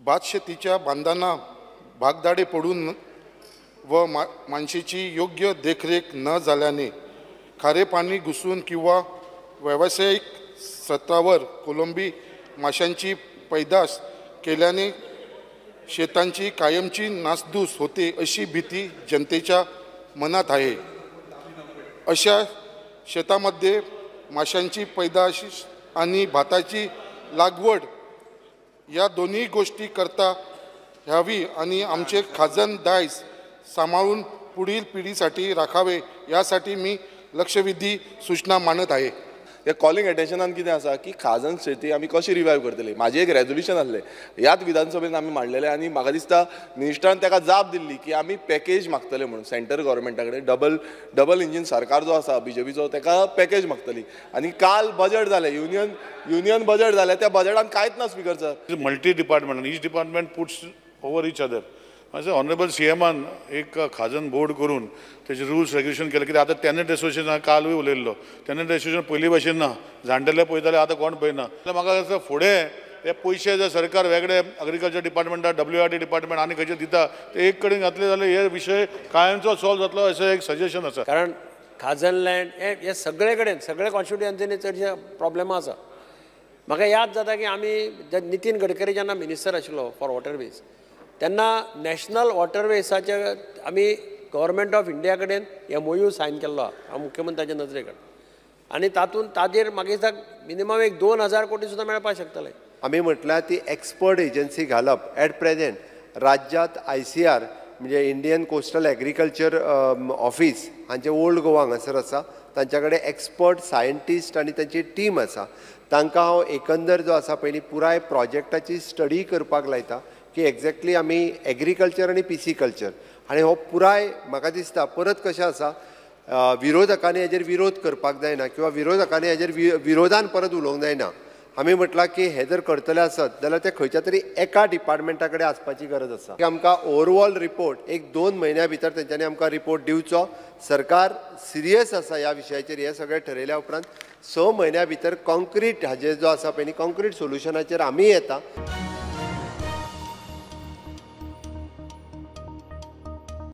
भातशेतीच्या बांदांना भागदाडे पडून व मानशेची योग्य देखरेख न जाल्याने खारे पाणी घुसून किंवा व्यावसायिक सत्रावर कोलंबी माशांची पैदास केल्याने शेतांची कायमची नासधूस होते अशी भीती जनतेच्या मनात आहे. अशा शेतामध्ये माशांची पैदास आणि भाताची लागवड या दोन्ही गोष्टी करता ह्यावी आणि आमचे खाजन दायज सांभाळून पुढील पिढीसाठी राखावे यासाठी मी लक्षवेधी सूचना मांडत आहे. हे कॉलिंग अटेन्शनान कितें आसा की खाजन शेती आमी कशी रिवायव करतली. म्हाजें एक रेजोल्युशन आसलें ह्याच विधानसभेन आमी मांडलेलें आनी म्हाका दिसता मिनिस्टरान ताका जाप दिल्ली की आमी पॅकेज मागतले म्हणून सेंटर गव्हर्मेंटा कडेन. डबल इंजीन सरकार जो आसा बीजेपीचो ताका पॅकेज मागतली. आनी काल बजट जालें, युनियन बजट जालें, त्या बजटान कांयच ना speaker sir. Multi department, each department puts over each other. अशें ऑनरेबल सीएमान एक खाजन बोर्ड करून तेजे रुल्स रेग्युलेशन केलें. कित्याक आतां टेनंट एसोसिएशन कालूय उलयल्लो, टेनंट एसोसिएशन पयलीं भाशेन ना, जाणटेले पळयताले आतां कोण पळयना. जाल्यार म्हाका दिसता फुडें हे पयशे जर सरकार वेगळे एग्रीकल्चर डिपार्टमेंटाक, डब्ल्यू आर डी डिपार्टमेंट आनी खंयचे दिता ते एक कडेन घातले जाल्यार हे विशय कायमचो सॉल्व जातलो अशें एक सजेशन आसा. कारण खाजन लँड हे सगळे कडेन सगळे कॉन्स्टिट्युएन्सीनी चडशे प्रॉब्लेमां आसा. म्हाका याद जाता की आमी नितीन गडकरी जेन्ना मिनिस्टर आशिल्लो फॉर वॉटरवेज तेन्ना नॅशनल वॉटरवेजाचे आमी गव्हर्मेंट ऑफ इंडिया कडेन एमओयू सायन केल्लो आहा मुख्यमंत्र्याच्या नजरे कडेन आनी तातूंत ताजेर म्हाका दिसता मिनिमम एक 2000 कोटी सुद्दां मेळपाक शकतले. आमी म्हटल्यार ती एक्सपर्ट एजन्सी घालप. एट प्रेजेंट राज्यांत आयसीआर म्हणजे इंडियन कोस्टल एग्रीकल्चर ऑफिस हांचे ओल्ड गोवा हांगासर आसा, तांच्या कडेन एक्सपर्ट सायंटिस्ट आनी तांची टीम आसा. तांकां हांव एकंदर जो आसा पयलीं पुराय प्रोजेक्टाची स्टडी करपाक लायता की एक्झॅक्टली आमी एग्रीकल्चर आनी पिसीकल्चर आनी हो पुराय म्हाका दिसता परत कशें आसा विरोधकांनी हेजेर विरोध करपाक जायना किंवा विरोधकांनी हेजेर विरोधान परत उलोवंक जायना. आमी म्हटलां की हे जर करतले आसत जाल्यार ते खंयच्या तरी एका डिपार्टमेंटा कडेन आसपाची गरज आसा. आमकां ओवरऑल रिपोर्ट एक 2 म्हयन्या भितर तेंच्यांनी आमकां रिपोर्ट दिवचो. सरकार सिरियस आसा ह्या विशयाचेर. हें सगळें ठरयल्या उपरांत 6 म्हयन्या भितर कॉन्क्रीट हाजेर जो आसा पळय न्ही कॉन्क्रीट सोल्युशनाचेर आमी येता.